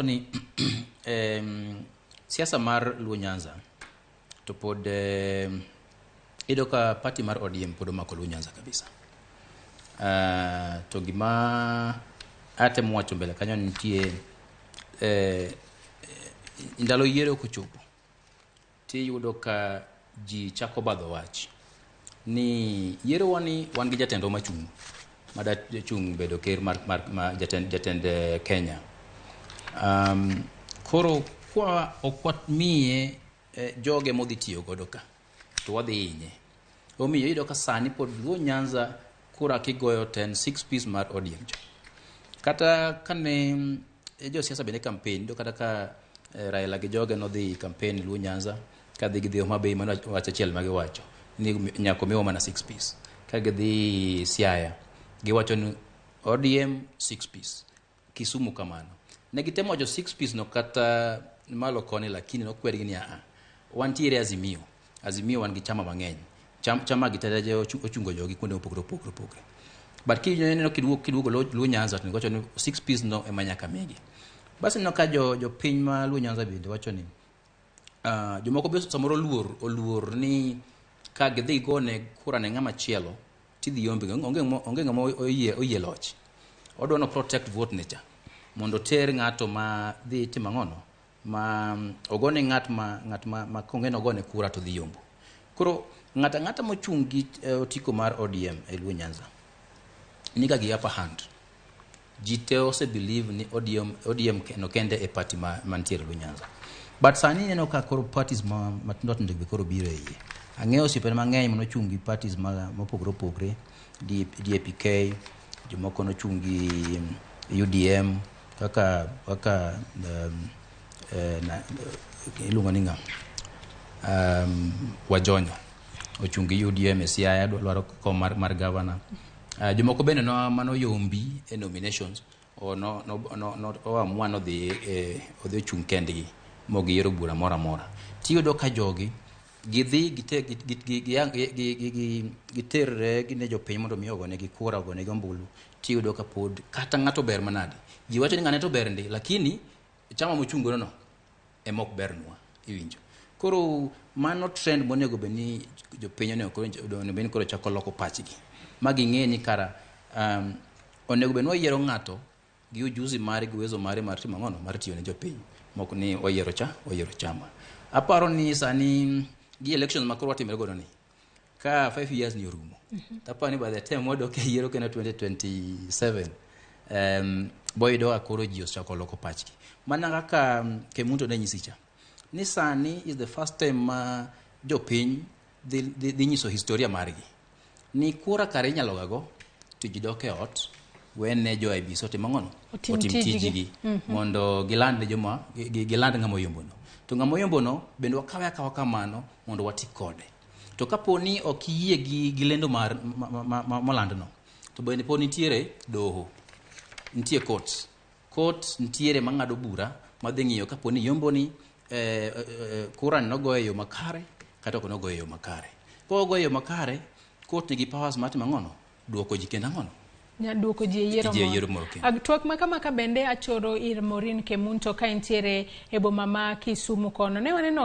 Ni siasa mar Luo Nyanza to pod iyudo ka party mar ODM pod omako Luo Nyanza kabisa. To gima atemo wacho mbele kanyo nitie ndalo yiero kochopo tiyudo ka ji chako badho wach ni yiero wani wan gi jatendwa machung' mada chung' bedo ker mar jatend Kenya. Koro kwa ok wamiye joge modhi tiyo godo ka to wadhi hinye. Omiyo iyudo ka sani pod Luo Nyanza kura kigoyo to en six piece mar ODM cha. Kata kane josiasa bende campaign, iyudo kata ka Raila gi joge nodhi campaign Luo Nyanza, kadhi gidhi Homa Bay, mano wach achiel ma giwacho ni nyaka omiwa mana six piece. Ka gidhi Siaya giwacho ni ODM six piece. Kisumu kamano. Ne gitemo wacho six piece no kata malo koni, lakini nokwergi ni aa, wantiere Azimio. Azimio wan gi chama mang'eny. Chama gi te ochungo jogi kuonde mopogore opogore opogore. But kineno kiduogo Luo Nyanza to giwacho ni six piece no ema nyaka migi. Basi ineno ka jopiny ma Luo Nyanza bende wacho ni jomoko be samoro oluor ni ka gidhi gone kura ne ng'ama chielo tidhi yombi, onge ng'ama oyie loch. Odwa no protect vote ne cha mondo oter ng'ato ma dhi timo ang'ono ma ogone ng'at ma konge nogone kura to dhi yombo. Koro ng'ata ang'ata mochung' gi otiko mar ODM e Luo Nyanza niga gi upper hand. Ji te ose believe ni ODM no kende e party ma mantiere Luo Nyanza. But sani ineno ka koro parties ma matindo tindo be koro biro e iye. Ang'eyo osiepena mang'eny manochung' gi parties ma mopogore opogore, DAPK, jomoko nochung' gi UDM kaka iluongo ni ng'a, Wajonyo ochung' gi UDM e Siaya, dwaro kom mar gavana. Jomoko bende no manoyombi e nominations o no oamua nodhi odhi ochung' kendgi mogiyiero bura moro amora. Tiyudo ka jogi gidhi giterre ne jopiny mondo mi ogonegi kura, ogonegi ombulu. Tiyudo ka pod kata ng'ato ber manade, ji wacho ni ng'ane to ber ndi, lakini chama mochung' godo no ema ok bernwa, iwinjo. Koro mano trend monego bed ni jopiny onego bed ni koro chako loko pachgi ma ging'e ni kara onego bed ni wayiero ng'ato gi ujuzi mare gi uwezo mare mar timo ang'ono mar tiyo ne jopiny, mok ni wayiero cha wayiero chama. Aparo ni sani gi elections ma koro watimre godo ni ka 5 years ni orumo, taparo ni by the time wadok e yiero kendo 2027, boyudo ka koro ji osechako loko pachgi mana kaka Kemunto ne nyisi cha ni sani is the first time ma jopiny dhi nyiso historia margi ni kura kare inyalo ga go to ji dok e ot wene jo IEBC otim ang'ono? Otim tijgi. Tijgi mondo giland ne joma giland ng'ama oyombono, to ng'ama oyombono bende wakawe akawa kamano mondo wati kode. To kapo ni ok iyie gi lendo mar molandno, to bende pod nitiere doho, nitie court. Court nitiere mang'ado bura madhi ng'iyo kapo ni yomboni kura ni nogoye e yo makare kata ok nogoye e yo makare. Kogoye e yo makare, court nigi powers mar timo ang'ono, duoko ji kendo ang'ono nya duoko ji e yiero ji e moro. Yiero moro kendo. Ag twak ma kama ka bende achoro ir Maureen Kemunto ka entiere e boma ma Kisumu kono. Ne waneno